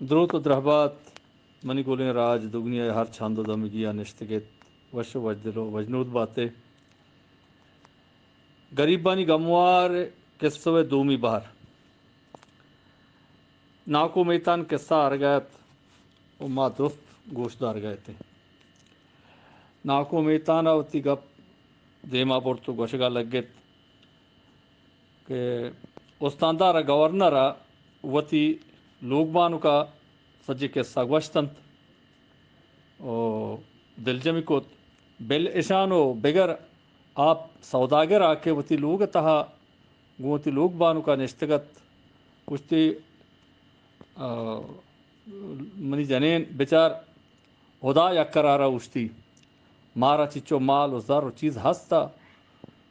دروت و درہبات منی گلیں راج، دگنیا ء ہر چند و دمگی ء نشتگ ات، وش و وشدل و وشنود بات ئے۔ گریبانی گموار، کسہ ء دومی بہر۔ ناکو میتان کسہ آرگ ء ات و ما درست گوش دارگ ء اتیں۔ ناکو میتان ء وتی گپ دیما برت و گوشگا لگت کہ استاندار ء گورنر ء وتی لوگ بانک ء سجے کسہ گوشت انت و دلجمی کت۔ بل اشان و بگر آ سوداگر ء کہ وتی لوگ ء تہا گوں وتی لوگ بانک ء نشتگ ات، گوشتی، آ، منی جنین بچار، ہدا یک قرارا اوشتی، مارا چچو مال و زر و چیز ہستا،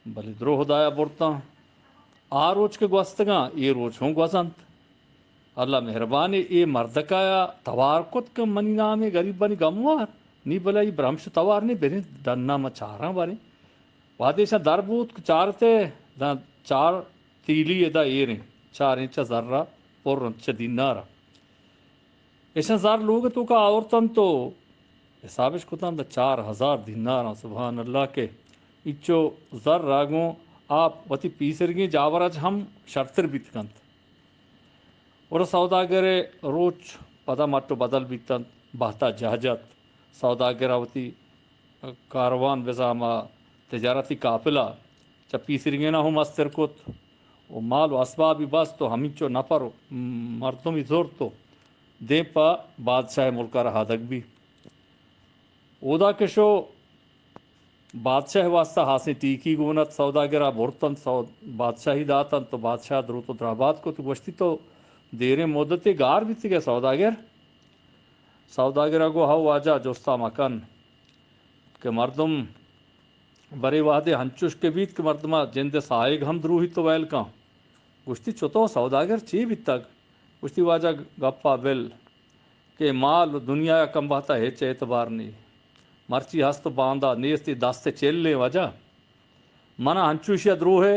بلے درو ہدایا برتاں۔ آ روچ کہ گوستگاں، اے روچ ہوں گوزنت۔ اللہ مہربانی، اے مردکایا توار کت کہ منی نامے گریبانی گموار، نی بلے ای برمش توار نی، بریں ڈنا ما چاراں باریں۔ وہدے ایشاں در بوت کہ چارتے، داں چار تیلی ادا ایریں، چار انچ زرا پر انت چہ دینارا۔ ایشاں زر لوگ توکا آورتنت و حسابش کتنت، چار ہزار دیناراں۔ سبحان اللہ، کہ ایچو زر راگوں آپ وتی پیسرگیں جاوراج ہم شرتر بیت کنت۔ اور سوداگر روچ پدا مٹ و بدل بیتنت، بہتا جہ جت۔ سوداگر وتی کاروان بزاں ہما تجارتی قافلہ چہ پیسریگینا ہم مستر کت و مال و اسبابی بست و ہمینچو نفر و مردمی زرت و دیم پہ بادشاہ ملکا رہادگ بی۔ اودا کہ شو بادشاہ واسطہ ہاسیں ٹیکی گون ات، سوداگرا برتنت، سو-، بادشاہی داتنت و بادشاہ دروت و درہبات کت، گوشتی تو دیریں مدتے گار بیتگئے سوداگر؟ سوداگرا گو ہو واجہ، جستا مکن کہ مردم برے وہدے ہنچوش کہ بیت کہ مردما جند ساہگ ہم دروہیت و ویل کن۔ گوشتی چتو سوداگر، چی بیتگ؟ گوشتی واجہ گپا بل کہ مال و دنیا کم بہتا ہچ اعتبار نی۔ مرچی ہست و باندا نیستی، دست چلیں واجہ۔ منا ہنچوشیا دروہے،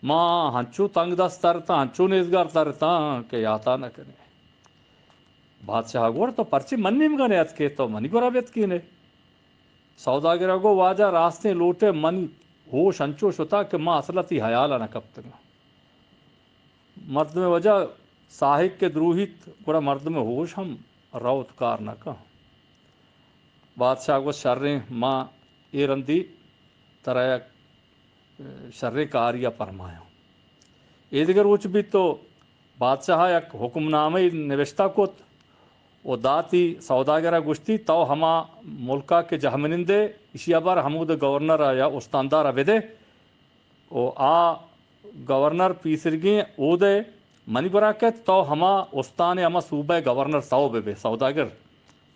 ما ہنچو تنگ دست ترتاں، ہنچو نیزگار ترتاں کہ یاتا نہ کنے۔ بادشاہ گوڑ تو پرچی من نیمگا نیاتکے، تو منی گورا بیتکینے۔ سوداگر گو واجہ راستیں لوٹے، منی ہوش ہنچو شتا کہ ما اصلا تی حیالا نہ کپتگاں۔ مردم وجہ ساہگ کہ دروہیت، گڑا مردم ہوش ہم روت، کار نہ کن۔ بادشاہ گوشت، شریں، ما اے رندی ترا یک شریں کاریا پرمایاں۔ اے دگہ روچ بیت تو بادشاہ یک حکم نامہ نوشتہ کت و داتی سوداگرا گوشتی، تو ہما ملکا کہ جہمنندے، اشیا بر ہمود گورنرا یا استاندارا بدے۔ و آ گورنر پیسرگیں اودے منی گورا کیت، تو ہما استان ء ہما صوبہ ء گورنر تو بہ بے سوداگر۔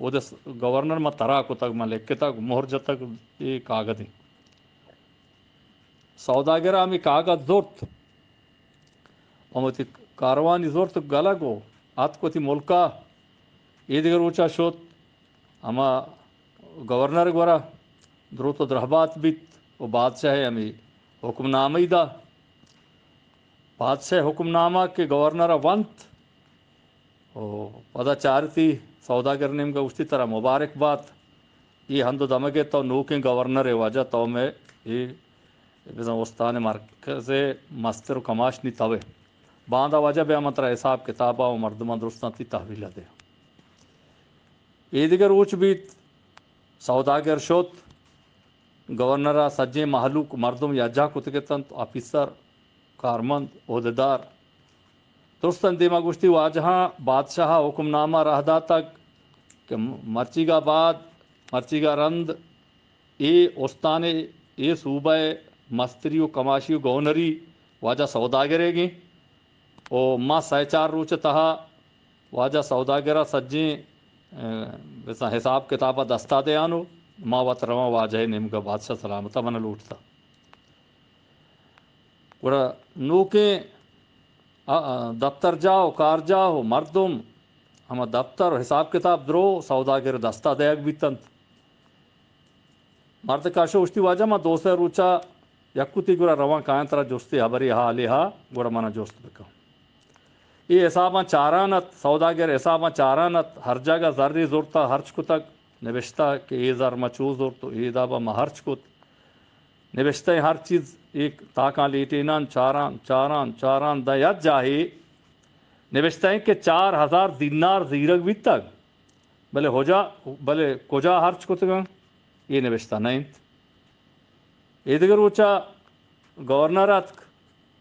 اودے س-، گورنر ما ترا کتگ، ما لکتگ، مہر جتگ، اے کاگدیں۔ سوداگر ء ہمے کاگد زرت، ہم وتی کاروانی زرت گلگ و اتک وتی ملکا۔ اے دگہ روچا شت، ہما گورنر گورا دروت و درہبات بیت و بادشاہ ء ہمے حکم نامہ ای دا۔ بادشاہ حکم نامہ کہ گورنر ء ونت و پدا چارتی سوداگر نیمگا گوشتی، ترا مبارک بات، اے ہند و دمگ ء تو نوکیں گورنر ء واجہ، تو مئے اے بزاں استان ء مرکز ء مستر و کماش نی توے۔ باندا واجہ بیا من ترا حساب کتابا و مردماں درستاں تی تحویل ء دے۔ اے دگہ روچ بیت، سوداگر شت، گورنر ء سجیں مہلوک مردم یکجاہ کتگ اتنت، آفیسر، کارمند، عہدیدار۔ درستاں دیما گوشتی، واجہاں بادشاہ ء حکم نامہ راہ داتگ کہ مرچیگا بعد، مرچیگا رند اے استان ء اے صوبہ ء مستری و کماشی و گورنری واجہ سوداگر ء گیں۔ و ما سئے چار روچ ء تہا واجہ سوداگر ء سجیں، ء، بزاں حساب کتاب ء دستا دیان و ما وت رواں واجہ ء نیمگ ء۔ بادشاہ سلامت ء من لوٹتا۔ گڑا نوکیں، ء، ء، دپترجاہ و کارجاہ و مردم ہما دپتر و حساب کتاب درو سوداگر ء دستا دیگ بیتنت۔ مردکا شو گوشتی، واجہ ما دو سئے روچا یکوتی گورا رواں کایاں ترا جستے ہبرے حالے ہا، گڑا منا جست بکن۔ اے حساباں چاران ات، سوداگر حساباں چاران ات، ہر جاگہ زرے زرتہ ہرچ کتگ، نبشتہ کہ اے زر ما چو زرت و اے دابا ما ہرچ کت۔ نبشتہ ہر چیز ایک تاکاں لیٹینان چاران، چاران، چاران داں یک جاہے نبشتہ کہ چار ہزار دینار زیرگ بیتگ۔ بلے ہجا، بلے کجا ہرچ کتگاں؟ اے نبشتہ نہ انت۔ اے دگہ روچا گورنر اتک،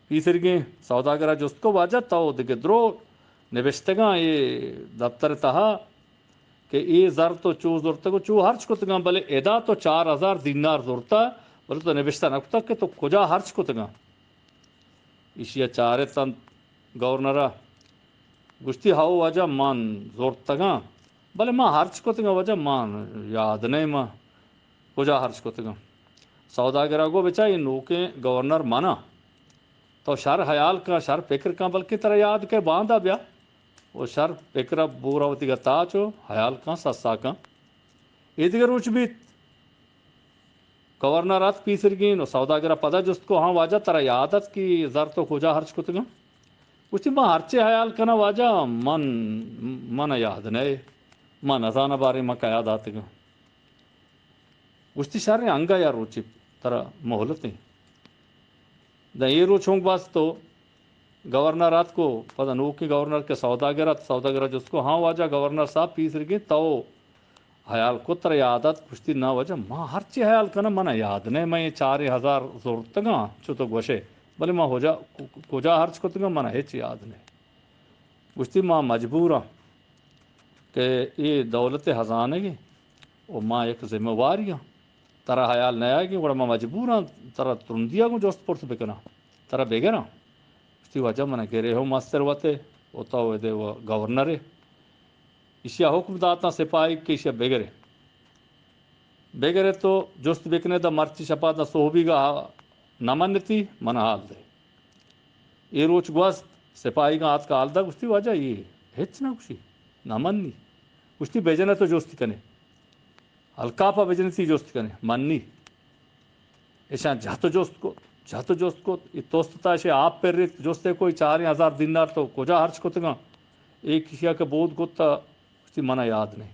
پیسرگیں سوداگرا جست کو، واجہ تو دگہ درو نبشتگاں اے دفتر تہا کہ اے زر تو چو زرتگ و چو ہرچ کتگاں، بلے ادا تو چار ہزار دینار زرتا، بلے تو نبشتہ نہ کتگ کہ تو کجا ہرچ کتگاں۔ ایشی ء چارت انت گورنر ء گوشتی، ہئو واجہ، من زرتگاں، بلے من ہرچ کتگاں واجہ، من یاد نئے من کجا ہرچ کتگاں۔ سوداگر ء گو، بچا، اے نوکیں گورنر من آں۔ تو شر ہیال کن، شر پکر کن، بلکیں ترا یاد کئے باندا بیا۔ و شر پکر ء بور ء وتیگا تاچ و ہیال کن، سسا کن۔ اے دگہ روچ بیت۔ گورنر ات پیسرگیں و سوداگر ء پدا جست کو، ہاں واجہ، ترا یاد ات کہ زر تو کجا ہرچ کتگاں؟ گوشتی، من ہرچے ہیال کناں واجہ، من، من یاد نئے، من نزاناں باریں من کیا داتگاں۔ گوشتی، شریں، انگا یا روچے ترا مہلتیں۔ داں اے روچ ہوں گوست و گورنر آتک و پدا نوکیں گورنر کہ سوداگر ات، سوداگر ء جست کو، ہاں واجہ گورنر صاحب، پیسرگیں تو ہیال کت، ترا یاد ات؟ گوشتی، نا واجہ، ما ہرچی ہیال کناں، منا یاد نئے، من اے چاریں ہزار زرتگاں، چو تو گوشے، بلے ما ہجا، کجا ہرچ کتگاں، منا ہچ یاد نئے۔ گوشتی، ما مجبوراں کہ اے دولت ہزانگیں و ما یک ذمہ واریاں، ترا ہیال نیایگیں، گڑا ما مجبوراں ترا ترندیا گوں جست پرس بکناں، ترا بگراں۔ گوشتی، واجہ، منا گرے ہو مستر وتے و تو ادے و گورنرے۔ ایشیا حکم داتاں سپاہیگ کہ ایشیا بگرے۔ بگرے تو جست بکنے، داں مرچی شپا داں سہبیگا نہ منتی، منا حال دے۔ اے روچ گوست، سپاہیگاں آتکا حال دا، گوشتی، واجہ، اے ہچ نہ گوشی، نہ منی۔ گوشتی، بجنے تو جست کنے۔ الکاپا بجنتی جست کنے، منی۔ اشاں جہت جست کت، جہت جست کت، اے توست تا اشے آپ پر ریت، جستے کوئی چاریں ہزار دینار تو کجا ہرچ کتگاں؟ اے کشیا کہ بود کت تا، گوشتی، منا یاد نئے۔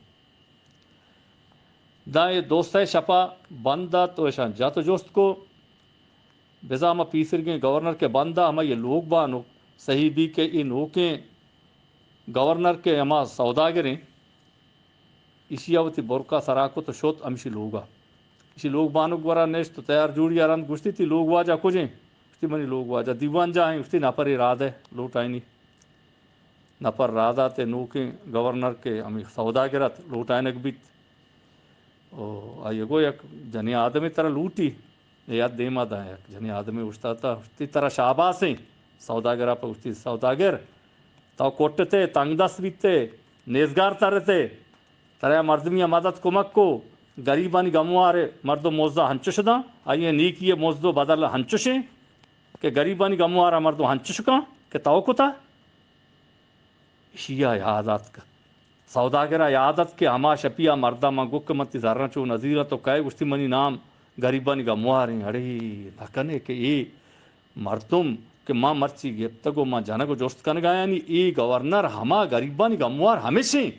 داں اے دوستہ شپا بند ات و اشاں جت جست کو۔ بزاں ہما پیسرگیں گورنر کہ بند ء، ہما یہ لوگ بانک صحیح بی کہ اے نوکیں گورنر کہ ہما سوداگریں، ایشی ء وتی برکا سرا کت و شت ہمشی لوگا۔ ایشی لوگ بانک گورا نشت و تیار جوڑی ء رند، گوشتی، تی لوگ واجہ کجیں؟ گوشتی، منی لوگ واجہ دیوان جاہیں۔ گوشتی، نپرے رادے لوٹائینی۔ نپر راہ دات ء نوکیں گورنر کہ ہمے سوداگر ات، لوٹائینگ بیت۔ او آئی ء گو، یک جنیں آدمے ترا لوٹی، یاد دیما داں، یک جنیں آدمے اوشتاتا، گوشتی، ترا شاباسیں۔ سوداگر ء پہ گوشتی، سوداگر، تو کٹتے، تنگ دست بیتے، نیزگار ترتے، ترا مردمی ء مدد کمک کو، گریبانی گموار ء مردم مزد ء ہنچش داں، آئی ء نیکی ء مزد و بدل ہنچشیں کہ گریبانی گموار ء مردم ہنچش کاں کہ تو کتا۔ ایشی ء یاد آتک۔ سوداگر ء یاد ات کہ ہما شپی ء مرد ء من گوک من تی زراں چو نزیراں تو کئے؟ گوشتی، منی نام گریبانی گمواریں۔ اڑے نہ کنے کہ اے مردم کہ ما مرچی گپتگ و ما جنگ و جست کنگ آیانی، اے گورنر ہما گریبانی گموار ہمیشیں۔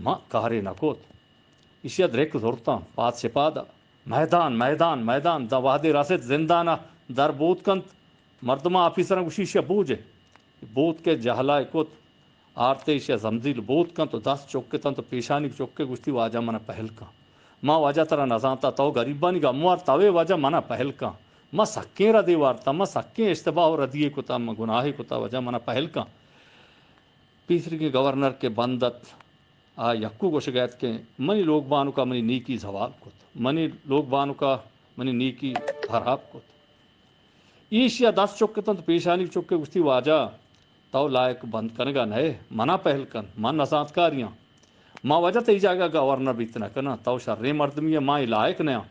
ما کارے نہ کت۔ ایشی ء درک زرتاں، پاد شپاد ء میدان، میدان، میدان۔ داں وہدے رست زندان ء در بوت کنت، مردماں آفیسراں گوشی، ایشی ء بوج ء۔ بوت کہ جہلا ء کت، آرت ء ایشی ء زمزیل بوت کنت و دست چک اتنت و پیشانی چک ء گوشتی، واجہ من ء پہل کن۔ ما واجہ ترا نزانتا، تو گریبانی گموار توے، واجہ من ء پہل کن۔ ما سکیں ردے وارتا، ما سکیں اشتباہ و ردی کتا، ما گناہے کتا، واجہ من ء پہل کن۔ پیسریگیں گورنر کہ بند ات، آ یکو گوشگ ء ات کہ منی لوگ بانک ء منی نیکی زوال کت، منی لوگ بانک ء منی نیکی ہراب کت۔ ایشی ء دست چک اتنت، پیشانی چک ء گوشتی، واجہ، تو لائق بند کنگ ء نئے، منا پہل کن، من نزانتکاریاں۔ ما واجہ تئی جاگہ گورنر بیت نہ کناں، تو شریں مردمی ئے، ما اے لائق نیاں۔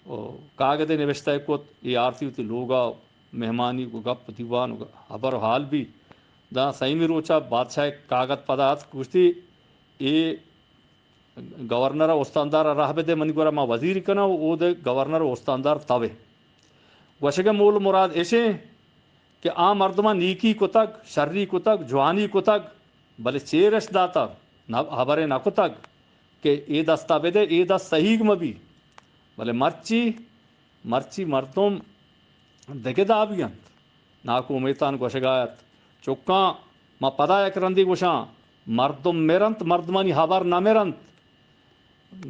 و کاگدے نبشتہ کت، اے آرتی وتی لوگا مہمانی و گپ دیوان و ہبر و حال بی۔ داں سیمی روچا بادشاہ کاگد پدا اتک، گوشتی، اے گورنر ء استاندار ء راہ بدے، منی گورا ما وزیر کناں و اود ء گورنر و استاندار توے۔ گوشگ ء مول مراد اشیں کہ آ مردماں نیکی کتگ، شری کتگ، جوانی کتگ، بلے چیرش داتگ، نہ، ہبرے نہ کتگ کہ اے دستا بدے، اے دست سہیگ مہ بی۔ بلے مرچی، مرچی مردم دگہ دابی انت۔ ناکو امیتان گوشگا ات، چکاں، ما پدا یک رندی گوشاں، مردم مرنت، مردمانی ہبر نہ مرنت۔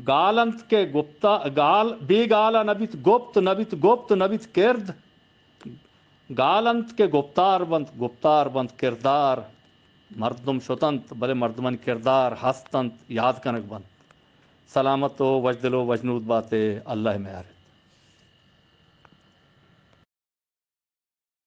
گال انت کہ گپتا، گال، بے گالا نہ بیت گپت، نہ بیت گپت، نہ بیت کرد۔ گال انت کہ گپتار بنت، گپتار بنت کردار۔ مردم شتنت، بلے مردمانی کردار ہست انت، یاد کنگ بنت۔ سلامت و وشدل و وشنود باتے، اللہ میارت۔